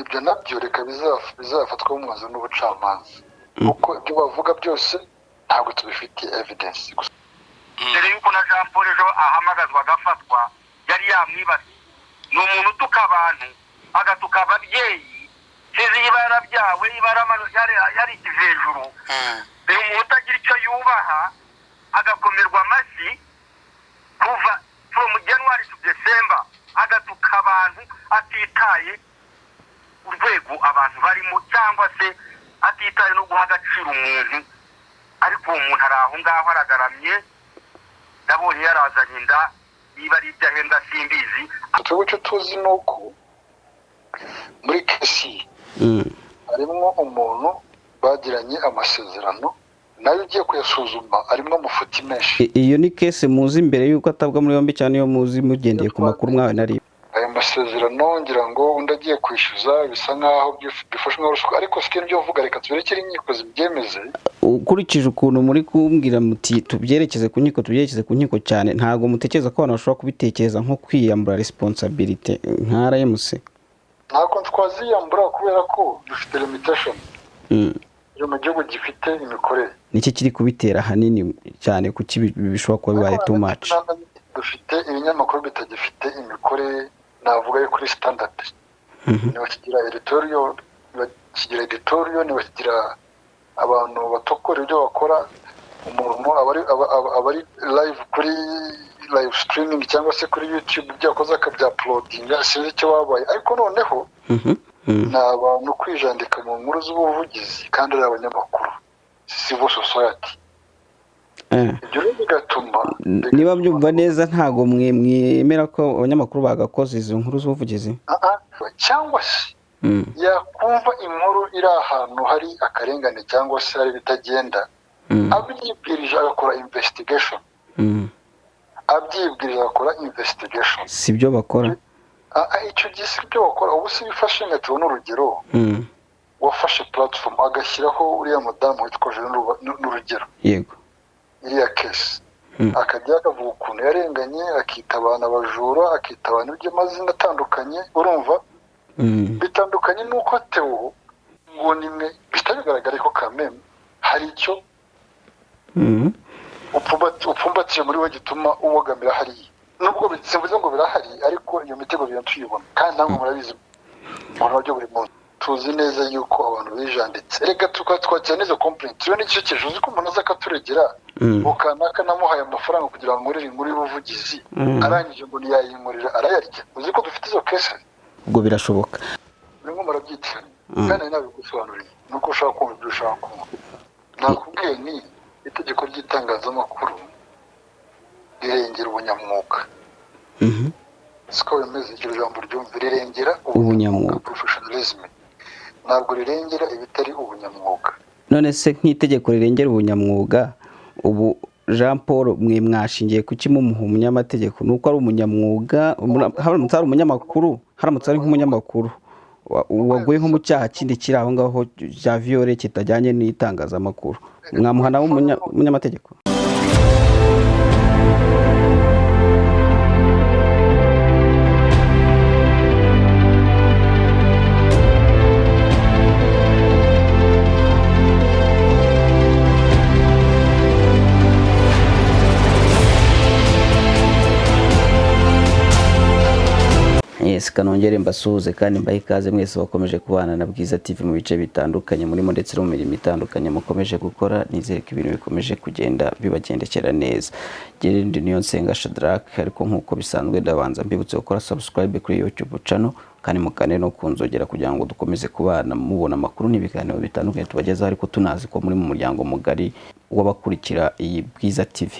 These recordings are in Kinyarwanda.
Ibyo nabyo reka bizafatwaho umwanzuro n'ubucamanza, kuko ibyo bavuga byose ntabwo tubifitiye evidence gusa. Mbere y'uko na Jean Paul ejo ahamagazwa agafatwa, yari yamwibasiye. Ni umuntu utuka abantu, agatuka ababyeyi. Sinzi niba yarabyawe, niba yarishyize hejuru. Ni umuntu utagira icyo yubaha, agakomerwa amashyi kuva from January to December, agatuka abantu atitaye urwego abantu barimo, cyangwa se atitaye no guha agaciro umuntu. Ariko uwo muntu ari aho ngaho aragaramye. Nabonye yarazanye inda, niba ari ibyo ahembwa simbizi. Twebwe icyo tuzi ni uko muri case harimo umuntu bagiranye amasezerano, nayo ugiye kuyasuzuma arimo amafuti menshi. Iyo ni case muzi mbere y'uko atabwa muri yombi cyane, iyo muzi mugendeye ku makuru mwawe na RIB? Ayo masezerano, ngira ngo undi agiye kwishyuza, bisa nk'aho bifashwe nka ruswa, ariko si ibyo mvuga, reka tuberekere inkiko zibyemeze. Ukurikije ukuntu muri kumbwira muti tubyerekeze ku nkiko, tubyerekeze ku nkiko cyane, ntabwo mutekereza ko abantu bashobora kubitekereza nko kwiyambura responsabilité nka RMC? Ntabwo twaziyambura, kubera ko dufite limitation iyo mu gihugu gifite imikorere. Niki kiri kubitera ahanini cyane? Kuki bishobora kuba bibaye too much? Dufite ibinyamakuru bitagifite imikorere, navuga yo kuri standard. Ntibakigira editorial, ntibakigira editorial, ntibakigira abantu batokora ibyo bakora. Umuntu aba ari live kuri live streaming cyangwa se kuri YouTube, ibyo yakoze akabya-uploadinga. Sinzi icyo babaye, ariko noneho ni abantu kwijandika mu nkuru z'ubuvugizi kandi ari abanyamakuru, civil society. Ibyo rero bigatuma Niba mbyumva neza, ntabwo mwe mwemera ko abanyamakuru bagakoze izo nkuru z'ubuvugizi? Ah, ah. Cyangwa se yakumva inkuru iri ahantu hari akarengane cyangwa se hari ibitagenda, abyibwirije agakora investigation. Abyibwirije agakora investigation. Si byo bakora? Ah, ah, icyo gihe si byo bakora. Ubu se bifashe nka tubona urugero, wafashe platform agashyiraho uriya mudamu witwa Jeanne, n'urugero iriya case, akajya akavuga ukuntu yarenganye, akita abantu abajura, akita abantu by'amazina atandukanye, urumva? Bitandukanye n'uko Theo ngo nimwe bihita bigaragara ko kameme hari icyo upfumbatiye muri we gituma ubogamira hariya. Nubwo simvuze ngo birahari, ariko iyo mitego bigenda tuyibona, kandi namwe murabizi, umuntu nabyo buri munsi. Tuzi neza yuko abantu bijanditse. Reka twakira n'izo complaint rero n'igisekeje, uzi ko umuntu aza akaturegera ngo kanaka namuhaye amafaranga kugira ngo nkorere inkuru y'ubuvugizi, arangije ngo ntiyayinkorera, arayarya. Uzi ko dufite izo case? Ubwo birashoboka. Murimo murabyitiranya, kandi nari nabigusobanuriye, nuko ushaka kumva ibyo ushaka kumva. Nakubwiye ni itegeko ry'itangazamakuru rirengera ubunyamwuga. Siko bimeze? Iryo jambo ryumva, rirengera Ubunyamwuga. Professionalism, ntabwo rirengera ibitari ubunyamwuga. None se nk'itegeko rirengera ubunyamwuga, ubu Jean Paul mwe mwashingiye kuki mumuha umunyamategeko? Ni uko ari umunyamwuga? Haramutse hari umunyamakuru, haramutse ari nk'umunyamakuru waguye nko mu cyaha kindi kiri aho ngaho cya viol kitajyanye n'itangazamakuru, mwamuha nawe umunyamategeko? Yes, kanongere mbasuhuze kandi mbahe ikaze mwese bakomeje kubana na Bwiza TV mu bice bitandukanye murimo, ndetse no mu mirimo itandukanye mukomeje gukora. Nizere ko ibintu bikomeje kugenda bibagendekera neza. Gerindi niyo nsenga Shadrack, ariko nk'uko bisanzwe ndabanza mbibutse gukora subscribe kuri YouTube channel, kandi mukane no kunzogera kugira ngo dukomeze kubana mubona amakuru n'ibiganiro bitandukanye tubagezaho, ariko tunazi ko muri mu muryango mugari w'abakurikira iyi Bwiza TV.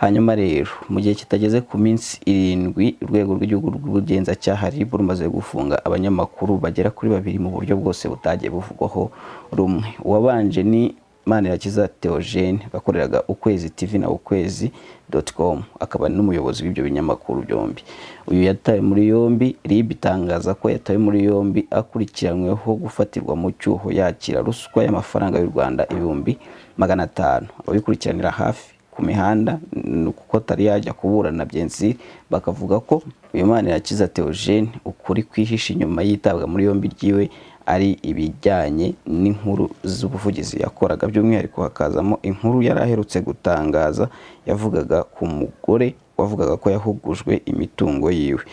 Hanyuma rero, mu gihe kitageze ku minsi 7, urwego rw'igihugu rw'ubugenzacyaha RIB rumaze gufunga abanyamakuru bagera kuri babiri mu buryo bwose butagiye buvugwaho rumwe. Uwabanje ni Manirakiza Theogene, wakoreraga Ukwezi TV na Ukwezi.com, akaba n'umuyobozi w'ibyo binyamakuru byombi. Uyu yatawe muri yombi, RIB itangaza ko yatawe muri yombi akurikiranyweho gufatirwa mu cyuho yakira ruswa y'amafaranga y'u Rwanda 500,000. Ababikurikiranira hafi ku mihanda, kuko atari yajya kuburana byensi. Bakavuga ko uyu Manirakiza Theogene ukuri kwihishe inyuma yitabwa muri yombi ryiwe ari ibijyanye n'inkuru z'ubuvugizi yakoraga, by'umwihariko hakazamo inkuru yari aherutse gutangaza yavugaga ku mugore wavugaga ko yahugujwe imitungo yiwe.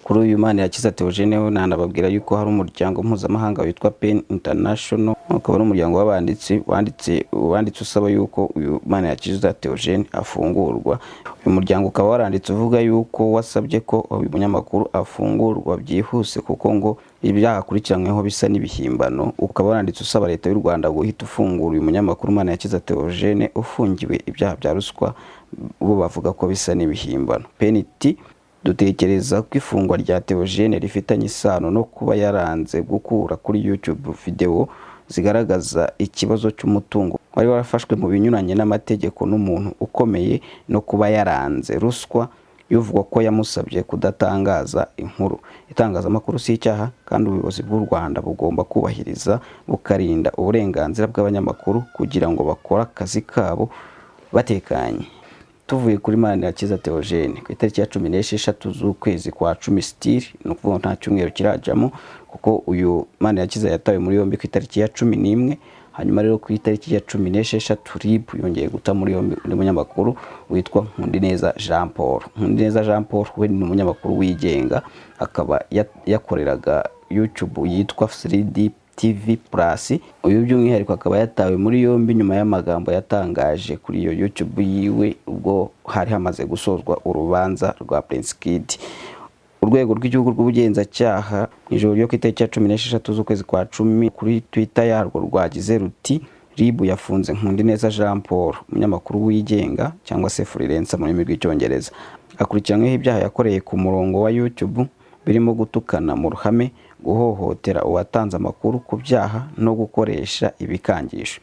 Kuri uyu Manirakiza Theogene we, nanababwira yuko hari umuryango mpuzamahanga witwa PEN International, ukaba ari umuryango w'abanditsi wanditse usaba yuko uyu Manirakiza Theogene afungurwa. Uyu muryango ukaba waranditse uvuga yuko wasabye ko uyu munyamakuru afungurwa byihuse, kuko ngo ibyaha akurikiranyweho bisa n'ibihimbano. Ukaba waranditse usaba Leta y'u Rwanda guhita ufungura uyu munyamakuru Manirakiza Theogene ufungiwe ibyaha bya ruswa, bo bavuga ko bisa n'ibihimbano. PEN iti: "Dutekereza ko ifungwa rya Theogene rifitanye isano no kuba yaranze gukura kuri YouTube video zigaragaza ikibazo cy'umutungo wari warafashwe mu binyuranye n'amategeko n'umuntu ukomeye, no kuba yaranze ruswa bivugwa ko yamusabye kudatangaza inkuru. Itangazamakuru si icyaha, kandi ubuyobozi bw'u Rwanda bugomba kubahiriza bukarinda uburenganzira bw'abanyamakuru kugira ngo bakore akazi kabo batekanye." Tuvuye kuri Manirakiza Theogene, ku itariki ya 16 z'ukwezi kwa 10 still, ni ukuvuga nta cyumweru kirajamo, kuko uyu Manirakiza yatawe muri yombi ku itariki ya 11. Hanyuma rero ku itariki ya 16 RIB yongeye guta muri yombi undi munyamakuru witwa Nkundineza Jean Paul. Nkundineza Jean Paul we ni umunyamakuru wigenga, akaba yakoreraga YouTube yitwa 3D TV Plus. Uyu by'umwihariko akaba yatawe muri yombi nyuma y'amagambo yatangaje kuri iyo YouTube yiwe ubwo hari hamaze gusozwa urubanza rwa Prince Kid. Urwego rw'Igihugu rw'Ubugenzacyaha, mu ijoro ryo ku itariki ya 16 z'ukwezi kwa 10, kuri Twitter yarwo rwagize ruti: "RIB yafunze Nkundineza Jean Paul, umunyamakuru wigenga cyangwa se freelancer mu rurimi rw'Icyongereza. Akurikiranyweho ibyaha yakoreye ku murongo wa YouTube birimo gutukana mu ruhame, guhohotera uwatanze amakuru ku byaha no gukoresha ibikangisho."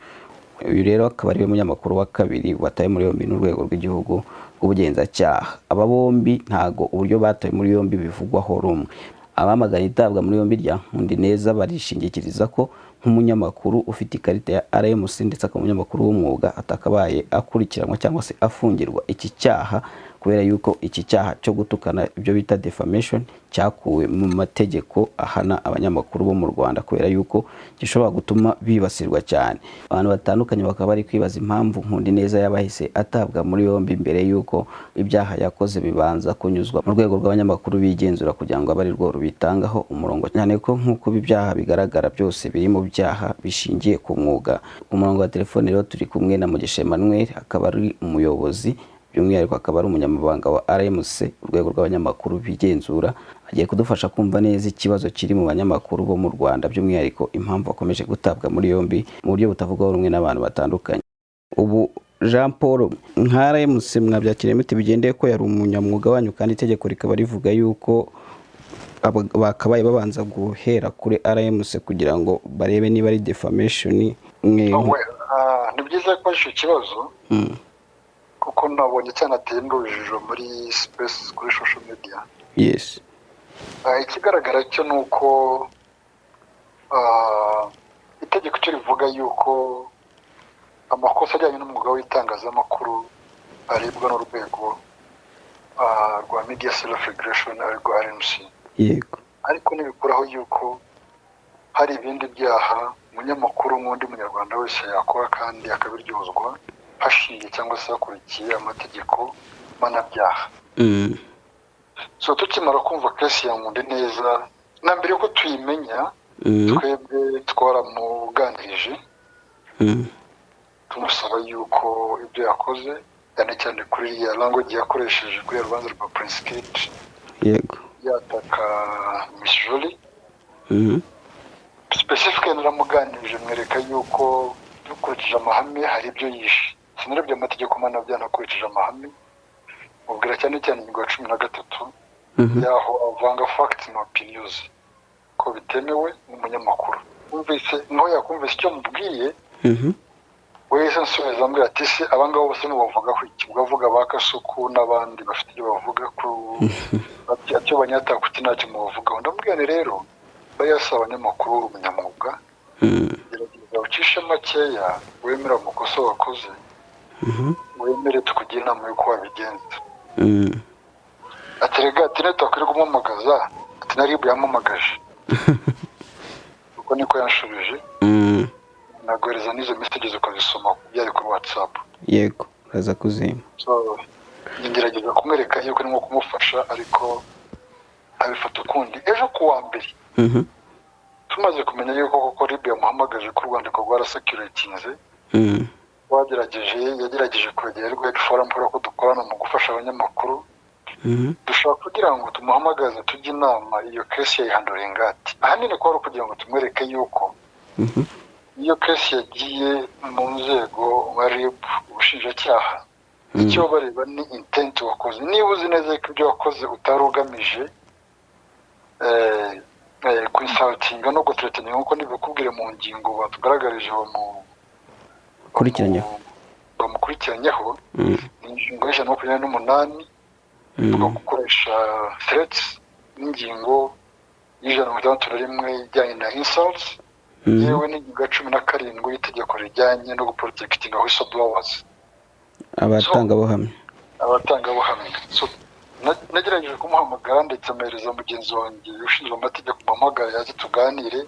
Uyu rero akaba ariwe munyamakuru wa kabiri watawe muri yombi n'Urwego rw'Igihugu rw'Ubugenzacyaha. Aba bombi ntago uburyo batawe muri yombi bivugwaho rumwe. Abamagana itabwa muri yombi rya Nkundineza barishingikiriza ko nk'umunyamakuru ufite ikarita ya RMC ndetse akaba umunyamakuru w'umwuga, atakabaye akurikiranwa cyangwa se afungirwa iki cyaha, kubera yuko iki cyaha cyo gutukana, ibyo bita defamation, cyakuwe mu mategeko ahana abanyamakuru bo mu Rwanda, kubera yuko gishobora gutuma bibasirwa cyane. Abantu batandukanye bakaba bari kwibaza impamvu Nkundineza yabahise atabwa muri yombi mbere yuko ibyaha yakoze bibanza kunyuzwa mu rwego rw'abanyamakuru bigenzura, kugira ngo abe ari rwo rubitangaho umurongo, cyane ko nk'uko ibi byaha bigaragara byose biri mu byaha bishingiye ku mwuga. Ku murongo wa telefone rero turi kumwe na Mugisha Emmanuel, akaba ari umuyobozi, by'umwihariko akaba ari umunyamabanga wa RMC, urwego rw'abanyamakuru bigenzura. Agiye kudufasha kumva neza ikibazo kiri mu banyamakuru bo mu Rwanda, by'umwihariko impamvu bakomeje gutabwa muri yombi mu buryo butavugwaho rumwe n'abantu batandukanye. Ubu Jean Paul, nka RMC mwabyakiriye mute, bigendeye ko yari umunyamwuga wanyu, kandi itegeko rikaba rivuga yuko bakabaye babanza guhera kuri RMC kugira ngo barebe niba ari defamation mwe? Ni byiza ko icyo kibazo, kuko nabonye cyanateye n'urujijo muri space kuri social media. Ikigaragara cyo ni uko itegeko cyo rivuga yuko amakosa ajyanye n'umwuga w'itangazamakuru arebwa n'urwego rwa media self regulation, arirwo RMC. Ariko ntibikuraho yuko hari ibindi byaha umunyamakuru nk'undi munyarwanda wese yakora kandi akabiryozwa hashingiye cyangwa se hakurikiye amategeko mpanabyaha. So tukimara kumva case ya Nkundineza, na mbere yuko tuyimenya, twebwe twaramuganirije, tumusaba yuko ibyo yakoze, cyane cyane kuri iriya language yakoresheje kuri rubanza rwa Prince Kid, yataka Miss Jolly, specifically naramuganirije mwereka yuko dukurikije amahame hari ibyo yishe. Sinarebye amategeko mpanabyaha, nakurikije amahame, mubwira cyane cyane ingingo ya 13 yaho avanga facts na opinions, ko bitemewe n'umunyamakuru. Wumvise nkaho yakumvise icyo mubwiye, wese nsubiza ambwira ati: "Se abangaba bose mubavugaho iki?" Ubwo avuga ba Kasuku n'abandi bafite ibyo bavuga ku ati icyo banyata kuki ntacyo mubavugaho. Ndamubwira nti: "Rero bariya si abanyamakuru, uri umunyamwuga, gerageza ucishe makeya, wemera amakosa wakoze." Wemere tukugira inama y'uko wabigenza. Ati rega, ati ntitukwiriye kumuhamagaza, ati na RIB yampamagaje. Uko niko yanshubije. Naguhereza n'izo messages ukazisoma, byari kuri WhatsApp. Yego, uraza kuzima. So ngerageza kumwereka yuko ndimo kumufasha, ariko abifata ukundi. Ejo ku wa mbere, tumaze kumenya yuko koko RIB yamuhamagaje, ko urwandiko rwaracirculatinze, wagerageje, yagerageje kwegera Rwed Forum, kubera ko dukorana mu gufasha abanyamakuru. Dushobora kugira ngo tumuhamagaze, tujye inama iyo case yayihandlinga ati. Ahanini ko ari ukugira ngo tumwereke yuko iyo case yagiye mu nzego nka RIB, ubushinjacyaha, icyo bareba ni intent wakoze. Niba uzi neza ko ibyo wakoze utari ugamije kwinsultinga no guthreateninga, nk'uko nibikubwire mu ngingo batugaragarije Ukurikiranyeho. bamukurikiranyeho, ni ingingo ya 128 ivuga gukoresha threats, n'ingingo ya 161 ijyanye na insults, yewe n'ingingo ya 17 y'itegeko rijyanye no guprotectinga whistleblowers. Abatangabuhamya. Abatangabuhamya. So nagerageje kumuhamagara, ndetse amuhereza mugenzi wanjye ushinzwe amategeko, muhamagara yaze tuganire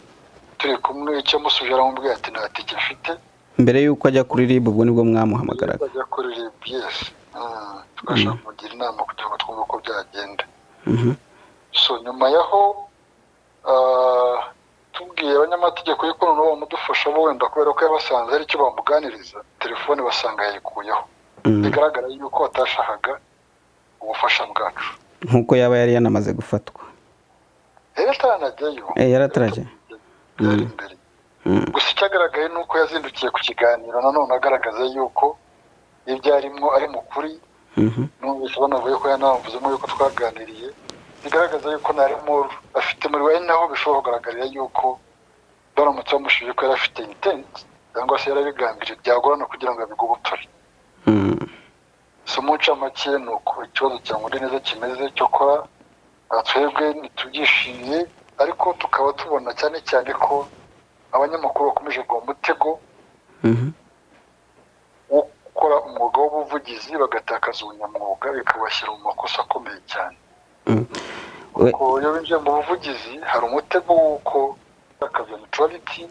turi kumwe. Icyo amusubije, aramubwira ati nta tike mfite. Mbere y'uko ajya kuri RIB, ubwo nibwo mwamuhamagaraga? Bajya kuri RIB, yes. Tugashaka kumugira inama kugira ngo twumve uko byagenda. So nyuma yaho, tubwiye abanyamategeko yuko noneho bamudufasha bo, wenda kubera ko yabasanze hari icyo bamuganiriza, telefone basanga yayikuyeho. Bigaragara yuko batashakaga ubufasha bwacu. Nk'uko yaba yari yanamaze gufatwa. Yari ataranajyayo. Yari atarajya. Yari imbere. Gusa icyagaragaye ni uko yazindukiye ku kiganiro nanone agaragaza yuko ibyo arimo ari mu kuri. Numvise banavuye ko yanavuzemo yuko twaganiriye, bigaragaza yuko nta remorse afite muri we. Ari naho bishobora kugaragarira yuko baramutse bamushije ko yari afite intent cyangwa se yarabigambiriye, byagorana kugira ngo abigobotore. So mu ncamake ni uko ikibazo cya neza kimeze. Cyokora twebwe ntitubyishimiye, ariko tukaba tubona cyane cyane ko abanyamakuru bakomeje kugwa mu mutego wo gukora umwuga w'ubuvugizi, bagatakaza ubunyamwuga, bikabashyira mu makosa akomeye cyane. Kuko iyo binjiye mu buvugizi hari umutego w'uko bakaza neutrality,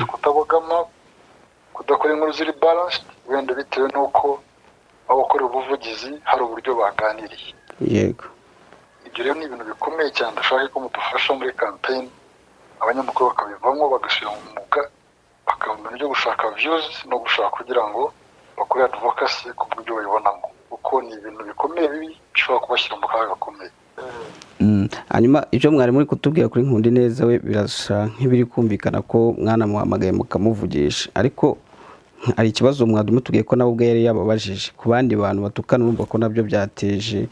kutabogama, kudakora inkuru ziri balanced, wenda bitewe n'uko abakora ubuvugizi hari uburyo baganiriye. Ibyo rero ni ibintu bikomeye cyane. Ndashaka ko mudufasha muri campaign, abanyamakuru bakabivamo, bagasubira mu mwuga, bakava mu bintu byo gushaka views no gushaka kugira ngo bakore advocacy ku buryo babibonamo, kuko ni ibintu bikomeye bibi bishobora kubashyira mu kaga gakomeye. Hanyuma ibyo mwari muri kutubwira kuri Nkundi neza we, birasa nk'ibiri kumvikana ko mwanamuhamagaye mukamuvugisha, ariko hari ikibazo mwari mutubwiye ko nawe ubwe yari yababajije ku bandi bantu batukana. Urumva ko nabyo byateje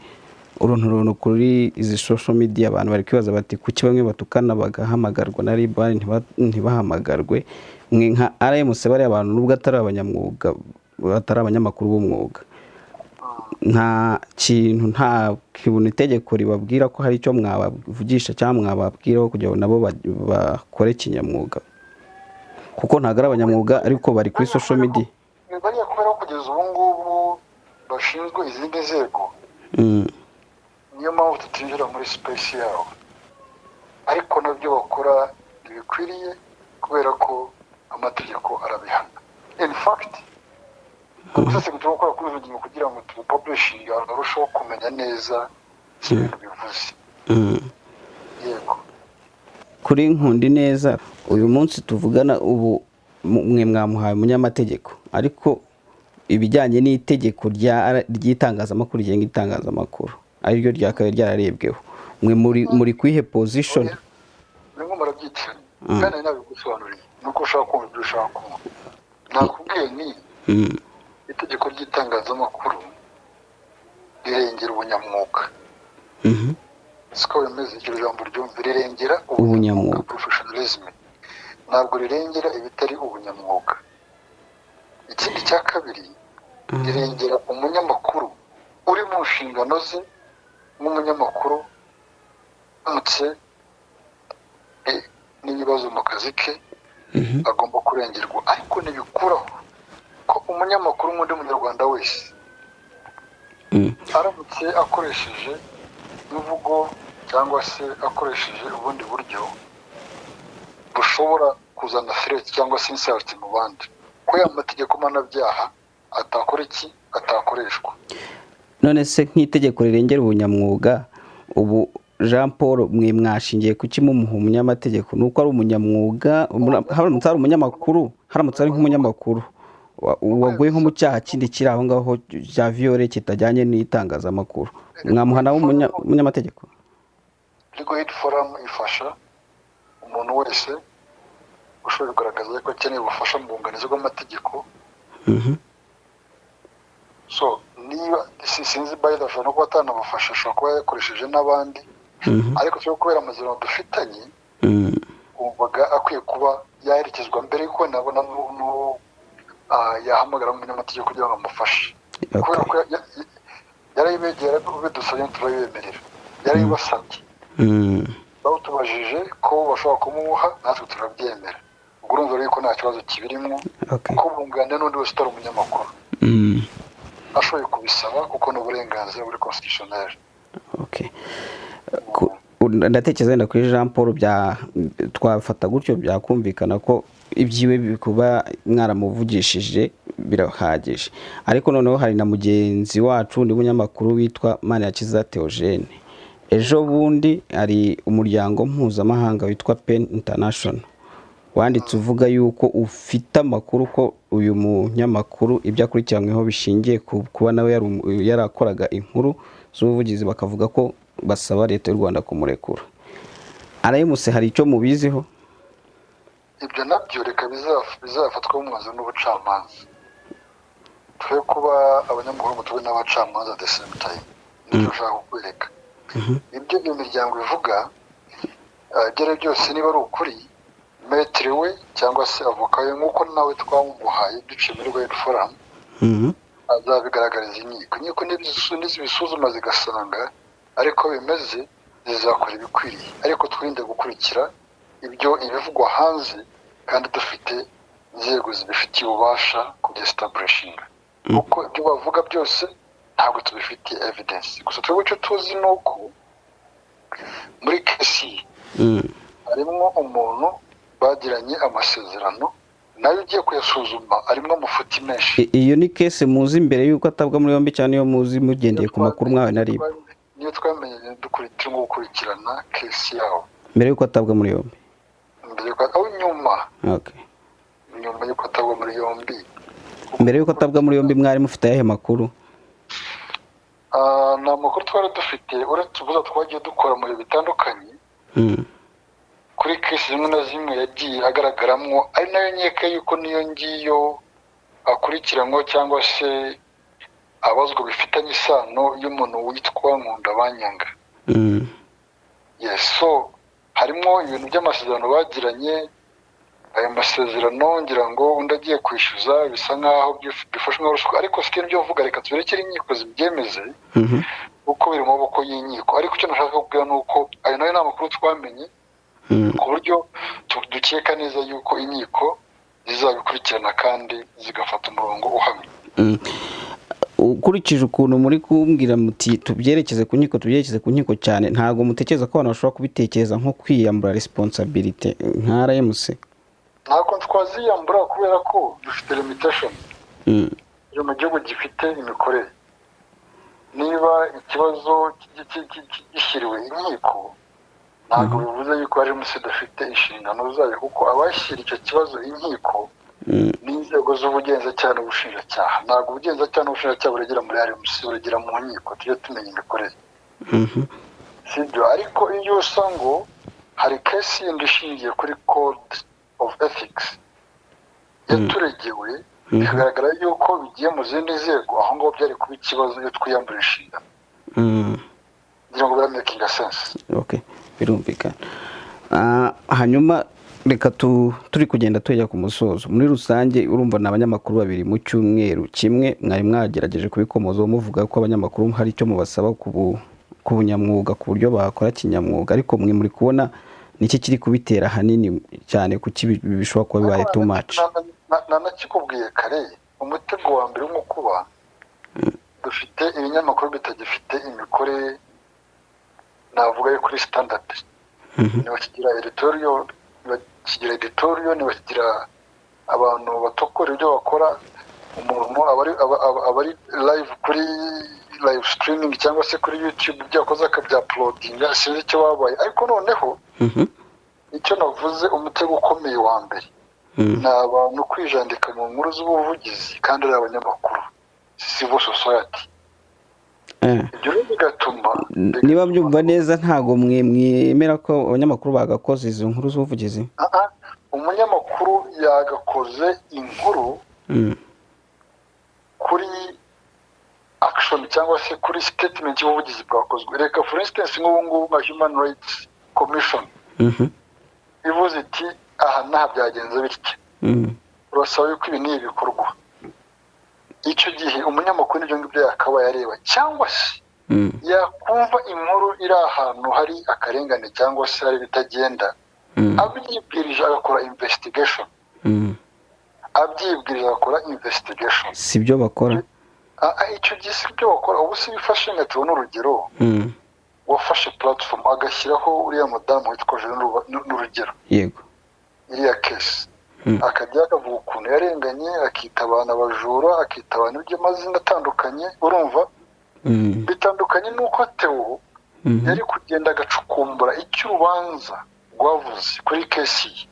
urunturuntu kuri izi social media. Abantu bari kwibaza bati kuki bamwe batukana bagahamagarwa na RIB, abandi ntibahamagarwe? Mwe nka RMC, bariya abantu nubwo atari abanyamwuga, batari abanyamakuru b'umwuga, nta kintu, nta kintu itegeko ribabwira ko hari icyo mwabavugisha cyangwa mwababwiraho kugira ngo nabo bakore kinyamwuga? Kuko ntabwo ari abanyamwuga, ariko bari kuri social media. Bariya kubera ko kugeza ubu ngubu bashinzwe izindi nzego, niyo mpamvu tutinjira muri space yabo, ariko nabyo bakora ntibikwiriye, kubera ko amategeko arabihana. In fact, gusesengura turi gukora kuri izo ngingo kugira ngo tubipublishinge, abantu barusheho kumenya neza icyo ibintu bivuze. Yego. Kuri Nkundi neza, uyu munsi tuvugana ubu, mwe mwamuhaye umunyamategeko, ariko ibijyanye n'itegeko ry'itangazamakuru rigenga itangazamakuru ariryo ryakabaye ryararebweho, mwe muri kuyihe position? Murimo murabyitiranya, kandi nabigusobanuriye. Ni uko ushaka kumva ibyo ushaka kumva. Nakubwiye ni itegeko ry'itangazamakuru rirengera ubunyamwuga. Siko bimeze? Iryo jambo ryumva, rirengera Ubunyamwuga. Professionalism. Ntabwo rirengera ibitari ubunyamwuga. Ikindi cya kabiri, rirengera umunyamakuru uri mu nshingano ze nk'umunyamakuru. Uramutse n'ibibazo mu kazi ke, agomba kurengerwa, ariko ntibikuraho ko umunyamakuru nk'undi munyarwanda wese Aramutse akoresheje imvugo cyangwa se akoresheje ubundi buryo bushobora kuzana threat cyangwa se insult mu bandi, ko ya mategeko mpanabyaha atakora iki, atakoreshwa. None se nk'itegeko rirengera ubunyamwuga, ubu Jean Paul mwe mwashingiye kuki mumuha umunyamategeko? Ni uko ari umunyamwuga? Haramutse hari umunyamakuru, haramutse ari nk'umunyamakuru waguye nko mu cyaha kindi kiri aho ngaho cya viol kitajyanye n'itangazamakuru, mwamuha nawe umunyamategeko? Legal Aid Forum ifasha umuntu wese ushobora kugaragaza ko akeneye ubufasha mu bwunganizi bw'amategeko. So niba sinzi, by the ashobora no kuba atanabafasha, ashobora kuba yakoresheje n'abandi, ariko twe kubera amasezerano dufitanye, wumvaga akwiye kuba yaherekezwa mbere y'uko nabona yahamagara umunyamategeko kugira ngo amufashe, kubera ko yarayibegera bidusabye turabibemerera, yarayibasabye, bawutubajije ko bashobora kumuha, natwe turabyemera. Ubwo urumva rero ko nta kibazo kibirimo, kuko bunganira n'undi wese utari umunyamakuru ashoboye kubisaba, kuko ni uburenganzira buri constitutionnel. Okay. Ndatekereza wenda kuri Jean Paul bya twafata gutyo, byakumvikana ko ibyiwe kuba mwaramuvugishije birahagije. Ariko noneho hari na mugenzi wacu, undi munyamakuru witwa Manirakiza Theogene. Ejo bundi hari umuryango mpuzamahanga witwa PEN International wanditse uvuga yuko ufite amakuru ko uyu munyamakuru ibyo akurikiranyweho bishingiye ku kuba nawe yarakoraga inkuru z'ubuvugizi, bakavuga ko basaba Leta y'u Rwanda kumurekura. Arayimuse, hari icyo mubiziho? Ibyo nabyo reka bizafatwaho umwanzuro n'ubucamanza. Twe kuba abanyamakuru ngo tube n'abacamanza at the same time. Nicyo ushaka kukwereka, ibyo iyo miryango ivuga, ibyo ari byo byose, niba ari ukuri, maître we cyangwa se avoka we, nk'uko nawe twamuhaye duciye muri Legal Aid Forum, azabigaragariza inkiko. Inkiko nizibisuzuma zigasanga ariko bimeze, zizakora ibikwiriye. Ariko twirinde gukurikira ibyo ibivugwa hanze kandi dufite inzego zibifitiye ububasha kubyestablishinga, kuko ibyo bavuga byose ntabwo tubifitiye evidence. Gusa twebwe icyo tuzi ni uko muri case ye harimo umuntu bagiranye amasezerano, nayo ugiye kuyasuzuma arimo amafuti menshi. Iyo ni case muzi mbere y'uko atabwa muri yombi, cyane iyo muzi mugendeye ku makuru mwawe na RIB? Niyo twamenye turimo gukurikirana case yawo. Mbere y'uko atabwa muri yombi? Mbere y'uko, aho nyuma, nyuma y'uko atabwa muri yombi. Mbere y'uko atabwa muri yombi mwari mufite ayahe makuru? Ni amakuru twari dufite, uretse ubuza twagiye dukora mu bihe bitandukanye kuri case zimwe na zimwe yagiye agaragaramo, ari nayo nkeka yuko niyo ngiyo akurikiranwa cyangwa se abazwa bifitanye isano y'umuntu witwa Nkundabanyanga. Yes, so harimo ibintu by'amasezerano bagiranye. Ayo masezerano ngira ngo undi agiye kwishyuza bisa nk'aho bifashwe nka ruswa, ariko si ibyo mvuga, reka tuberekere inkiko zibyemeze, kuko biri mu maboko y'inkiko. Ariko icyo nashaka kubwira ni uko ayo nayo ni amakuru twamenye, ku buryo dukeka neza yuko inkiko zizabikurikirana kandi zigafata umurongo uhamye. Ukurikije ukuntu muri kumbwira muti tubyerekeze ku nkiko, tubyerekeze ku nkiko cyane, ntabwo mutekereza ko abantu bashobora kubitekereza nko kwiyambura responsabilité nka RMC? Ntabwo twaziyambura, kubera ko dufite limitation. Turi mu gihugu gifite imikorere. Niba ikibazo gishyiriwe inkiko, ntabwo bivuze yuko RMC idafite inshingano zayo, kuko abashyira icyo kibazo inkiko n'inzego z'ubugenzacyaha n'ubushinjacyaha. Ntabwo ubugenzacyaha n'ubushinjacyaha buregera muri RMC, buregera mu nkiko. Tujye tumenya imikorere, sibyo? Ariko iyo usa ngo hari case yindi ishingiye kuri code of ethics yaturegewe, bikagaragara yuko bigiye mu zindi nzego, aho ngaho byari kuba ikibazo iyo twiyambura inshingano. Ngira ngo biramakinga sense. Okay, birumvikana. Hanyuma reka turi kugenda tujya ku musozo. Muri rusange, urumva ni abanyamakuru babiri mu cyumweru kimwe. Mwari mwagerageje kubikomozaho muvuga ko abanyamakuru hari icyo mubasaba ku bunyamwuga, ku buryo bakora kinyamwuga, ariko mwe muri kubona niki kiri kubitera ahanini cyane? Kuki bishobora kuba bibaye too much? Nanakikubwiye kare, umutego wa mbere wo kuba Dufite ibinyamakuru bitagifite imikorere navuga yo kuri standard. Ntibakigira editorial, ntibakigira editorial, ntibakigira abantu batokora ibyo bakora. Umuntu aba ari live kuri live streaming cyangwa se kuri YouTube, ibyo yakoze akabyauploadinga. Sinzi icyo babaye, ariko noneho icyo navuze, umutego ukomeye wa mbere ni abantu kwijandika mu nkuru z'ubuvugizi kandi ari abanyamakuru, civil society. Ibyo rero bigatuma Niba mbyumva neza, ntabwo mwe mwemera ko abanyamakuru bagakoze izo nkuru z'ubuvugizi? Ah, ah, umunyamakuru yagakoze inkuru kuri action cyangwa se kuri statement y'ubuvugizi bwakozwe. Reka for instance, nk'ubu ngubu nka Human Rights Commission ivuze iti: "Aha n'aha byagenze bitya, urasaba yuko ibi n'ibi bikorwa." Icyo gihe umunyamakuru n'ibyo ngibyo yakabaye areba, cyangwa se yakumva inkuru iri ahantu hari akarengane cyangwa se hari ibitagenda, abyibwirije agakora investigation. Abyibwirije agakora investigation. Si byo bakora. Ah, ah, icyo gihe si byo bakora. Ubu si bifashe nka tubona urugero, wafashe platform agashyiraho uriya mudamu witwa Jeanne n'urugero, iriya case, akajya akavuga ukuntu yarenganye, akita abantu abajura, akita abantu by'amazina atandukanye, urumva? Bitandukanye n'uko Theo yari kugenda agacukumbura icyo urubanza rwavuze kuri case ye,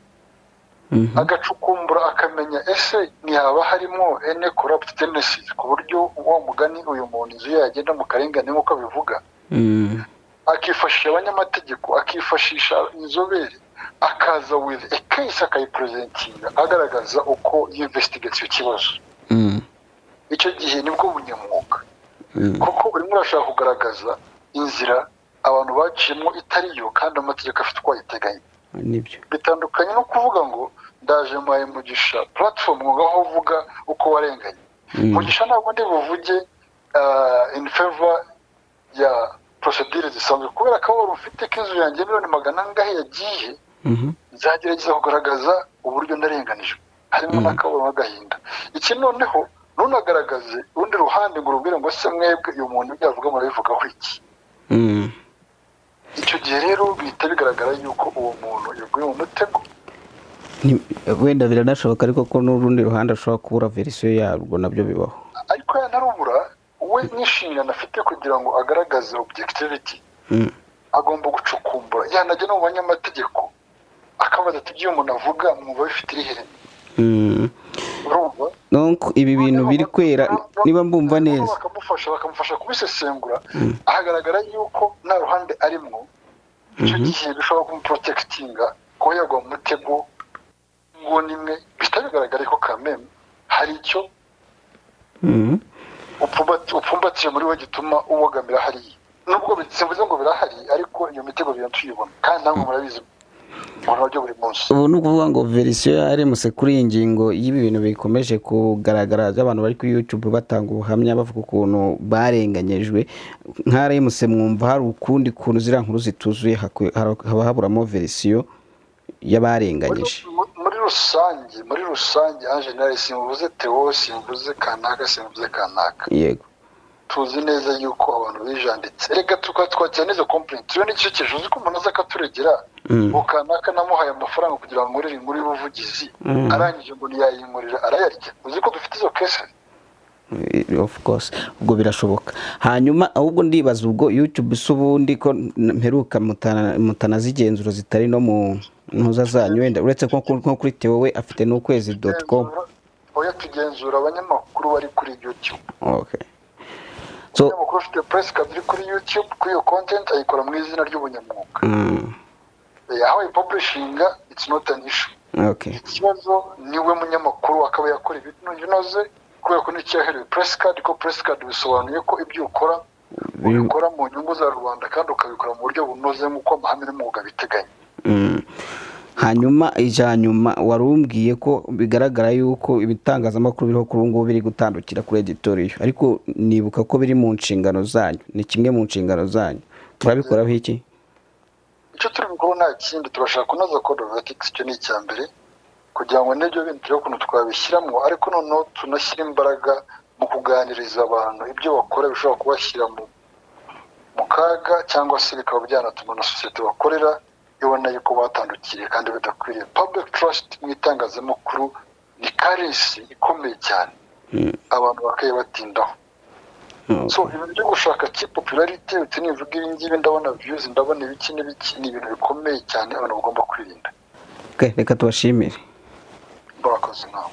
agacukumbura akamenya ese ntihaba harimo any corrupt tendencies, ku buryo wa mugani uyu muntu inzu ye yagenda mu karengane nk'uko abivuga, akifashisha abanyamategeko, akifashisha inzobere, akaza with a case, akayipresentinga, agaragaza uko yinvestigate icyo kibazo. Icyo gihe nibwo bunyamwuga, kuko urimo urashaka kugaragaza inzira abantu baciyemo itari yo kandi amategeko afite uko ayiteganya. Nibyo. Bitandukanye no kuvuga ngo ndaje mpaye Mugisha platform ngo ngaho uvuga uko warenganye. Mugisha ntabwo ndi buvuge in favor ya procedure zisanzwe kubera ko wari ufite ko inzu yanjye miliyoni magana angahe yagiye. Nzagerageza kugaragaza uburyo ndarenganijwe, harimo n'akababaro n'agahinda. Iki noneho ntunagaragaze urundi ruhande ngo urubwire ngo: "Se mwebwe uyu muntu ibyo avuga murabivugaho iki?" Icyo gihe rero bihita bigaragara yuko uwo muntu yaguye mu mutego. Wenda biranashoboka ariko ko n'urundi ruhande ashobora kubura version yarwo, nabyo bibaho. Ariko yanarubura, we n'inshingano afite kugira ngo agaragaze objectivity, agomba gucukumbura, yanajya no mu banyamategeko akabaza ati: "Ibyo uyu muntu avuga mwumva bifite irihe reme?" Urumva? Donc ibi bintu biri kwera, niba mbumva neza. Bakamufasha kubisesengura, ahagaragara yuko nta ruhande arimwo. Icyo gihe bishobora kumuprotectinga kuba yagwa mu mutego nguni imwe, bihita bigaragara ko kameme hari icyo upfumbatiye muri we gituma ubogamira hariya, nubwo simvuze ngo birahari, ariko iyo mitego bigenda tuyibona kandi namwe murabizi, mu buryo buri munsi. Ubu ni ukuvuga ngo version ya RMC kuri iyi ngingo y'ibi bintu bikomeje kugaragara by'abantu bari kuri YouTube batanga ubuhamya bavuga ukuntu barenganyijwe, nka RMC mwumva hari ukundi kuntu ziriya nkuru zituzuye, haba haburamo version y'abarenganyije? Muri rusange, en général, simvuze Theo, simvuze kanaka, simvuze kanaka. Tuzi neza yuko abantu bijanditse. Reka twakira n'izo complaint, turiho n'igisekeje. Uzi ko umuntu aza akaturegera ngo kanaka namuhaye amafaranga kugira ngo nkorere inkuru y'ubuvugizi, arangije ngo ntiyayinkorera, arayarya? Uzi ko dufite izo case? Of course, ubwo birashoboka. Hanyuma ahubwo ndibaza, ubwo YouTube se ubundi ko mperuka mutanazigenzura, zitari no mu ntuza zanyu, wenda uretse ko nko kuri Theo we afite n'ukwezi.com. Oya, tugenzura abanyamakuru bari kuri YouTube. Okay, so Umunyamakuru ufite press card iri kuri YouTube kuri iyo content ayikora mu izina ry'ubunyamwuga. Aho ayipublishinga, it's not an issue. Ikibazo niwe munyamakuru akaba yakora ibintu binoze, kubera ko nicyo yaherewe press card, ko press card bisobanuye ko ibyo ukora ubikora mu nyungu za rubanda kandi ukabikora mu buryo bunoze nk'uko amahame n'umwuga biteganya. Hanyuma icya nyuma, wari umbwiye ko bigaragara yuko ibitangazamakuru biriho kuri ubu ngubu biri gutandukira kuri editorial, ariko nibuka ko biri mu nshingano zanyu, ni kimwe mu nshingano zanyu. Turabikoraho iki? Icyo turi bukore nta kindi, turashaka kunoza code of ethics. Icyo ni icya mbere, kugira ngo n'ibyo bindi turebe ukuntu twabishyiramo, ariko noneho tunashyire imbaraga mu mu kuganiriza abantu ibyo bakora bishobora kubashyira mu kaga, cyangwa se bikaba byanatuma na sosiyete bakorera ibona yuko batandukiriye kandi bidakwiriye. Public trust mu itangazamakuru ni currency ikomeye cyane, abantu bakayibatindaho. So ibintu byo gushaka ki popularity, uti nivuga ibi ngibi ndabona views, ndabona ibiki n'ibiki, ni ibintu bikomeye cyane abantu bagomba kwirinda. Okay, reka tubashimire. Murakoze nawe.